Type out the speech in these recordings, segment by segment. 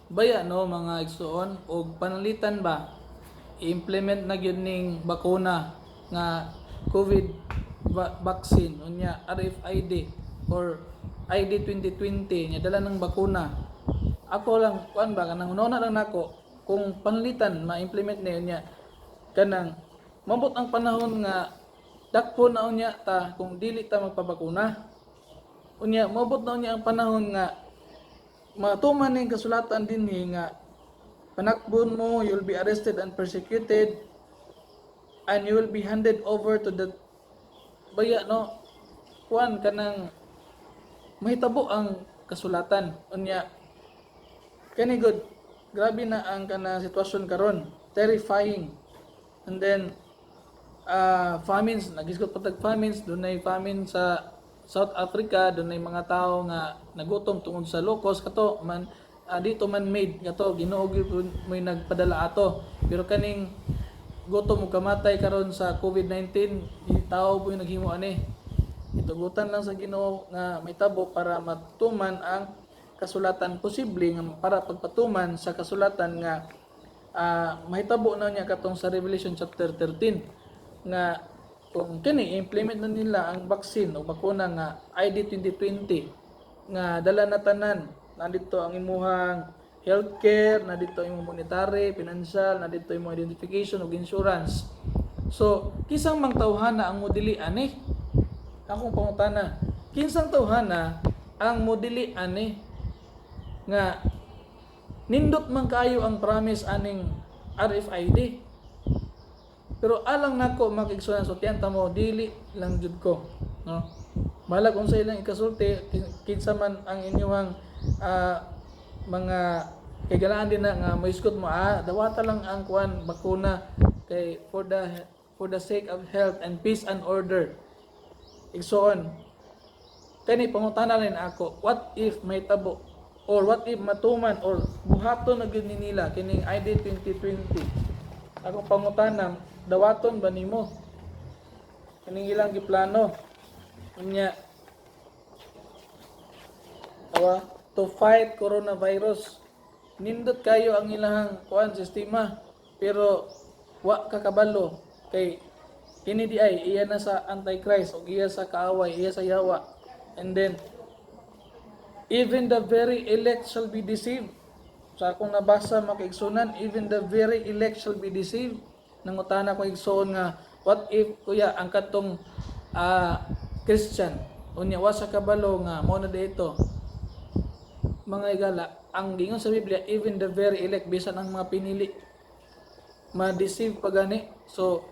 Baya no, mga igsuon, og pananglitan ba i-implement na gyud ning bakuna nga COVID vaccine, unya RFID or ID 2020 nya dala ng bakuna. Ako lang kuan ba, kanang una lang nako, kung pananglitan ma-implement na yun nya kanang mabot ang panahon nga dakpo na unya ta kung dili ta magpabakuna. Unya mabot na unya ang panahon nga matuman ning kasulatan dinhi nga panakbon mo, you'll be arrested and persecuted and you will be handed over to the, baya no, kuan kanang mahitabo ang kasulatan. Unya kani good, grabe na ang kana sitwasyon karon, terrifying. And then famines, nagisgot pa tag famines. Dunay famine sa South Africa, dunay mga tao nga nagutom tungod sa locust kato man, dito man made kato, Ginoo gyud mo'y nagpadala ato. Pero kaning gutom ug kamatay karon sa COVID-19, di tao po yung naghimo ani. Itugutan lang sa Ginoo nga mahitabo para matuman ang kasulatan, posible nga para pagpatuman sa kasulatan nga mahitabo na niya katong sa Revelation chapter 13 nga kung kini implement na nila ang vaccine o bakuna nga ID 2020 nga dala na tanan, nandito ang imuhang healthcare, nandito ang imong monetary, financial, nandito imong identification ug insurance. So kinsang mang tawhana ang modili ani? Akong pangutana, kinsang tawhana ang modili ani nga nindot man kayo ang promise aning RFID? Pero alang nako, mga kaigsuonan, sultihan ta mo, dili lang jud ko, no? Bahalag unsa ilang ikasulti, kinsa man ang inyong mga kaigalaan din na nga moisgot mo, dawata lang ang kuan, bakuna, kay for the sake of health and peace and order. Igsoon, kani pangutana rin ako, what if may tabo or what if matuman or buhaton na gyud ni nila kining ID 2020? Akong pangutana, dawaton ba nimo kining ilang giplano? Unya awa to fight coronavirus, nindot kayo ang ilang kuan, sistema, pero wa ka kabalo kay kini di ay iya na sa Antichrist o iya sa kaaway, iya sa yawa. And then even the very elect shall be deceived. Sa akong nabasa, mga kaigsunan, even the very elect shall be deceived. Nangutana ko, igsoon, nga what if kuya ang katong Christian, unya wa sa kabalo nga mao na dito? Mga igala, ang giingon sa Biblia, even the very elect, bisan ang mga pinili, ma-deceive pa gani. So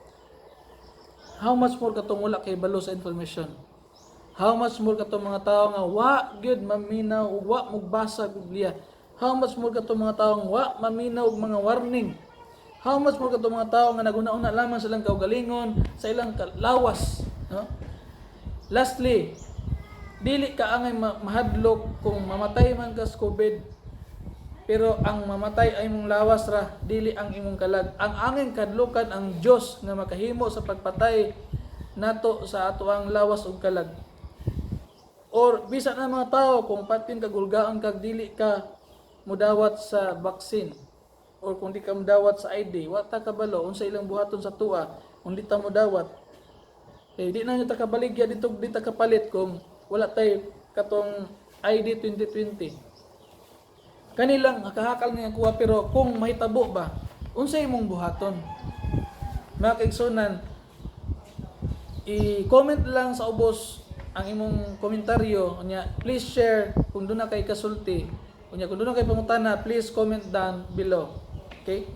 how much more katong wala kay balo sa information? How much more katong mga tao nga wa gyud maminaw ug wa mugbasa Biblia? How much more katong mga tao nga wa maminaw og mga warning? How much more katong mga tao nga naguna-una lamang sa ilang kaugalingon, sa ilang lawas, no? Lastly, dili ka angay mahadlok kung mamatay man ka sa COVID. Pero ang mamatay ay imong lawas ra, dili ang imong kalag. Ang angay kahadlukan, ang Dios nga makahimo sa pagpatay nato sa ato ang lawas ug kalag. Or bisan ang mga tao kung patin ka gulgaan kag dili ka mudawat sa vaccine or kung di ka mudawat sa ID, wa ta kabalo unsa ilang buhaton sa tua kung di ta mudawat. Eh, di na ta kabaligya dito, di ta kapalit kung wala tay katong ID 2020. Kanilang nakahakal nga kuha, pero kung mahitabo ba, unsay imong buhaton? Mga kaigsunan, i-comment lang sa ubos ang imong komentaryo. Unya please share kung duna kay kasulti. Unya kung duna kay pangutana, please comment down below. Okay?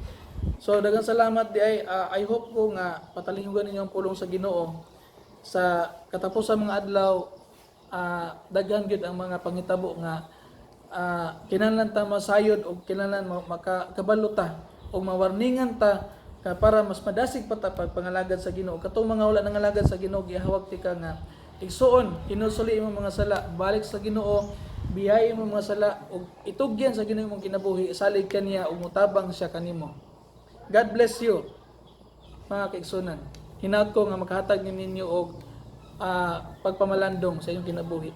So daghang salamat di ay. I hope ko nga patalinghugan ninyo ang pulong sa Ginoo sa katapusan mga adlaw. Daghan gyud ang mga pangitabo nga kinahanglan ta masayod og kinahanglan makakabalo ta og mawarningan ta ka para mas madasig pa ta pagpangalagad sa Ginoo. Katong mga wala nangalagad sa Ginoo, gihawag tika nga igsuon, hinulsuli imong mga sala, balik sa Ginoo, biyay imong mga sala ug itugyan sa Ginoo imong kinabuhi, salig kaniya ug mutabang siya kanimo. God bless you, mga kaigsunan. Hinaut ko nga makahatag ni ninyo og pagpamalandong sa inyong kinabuhi.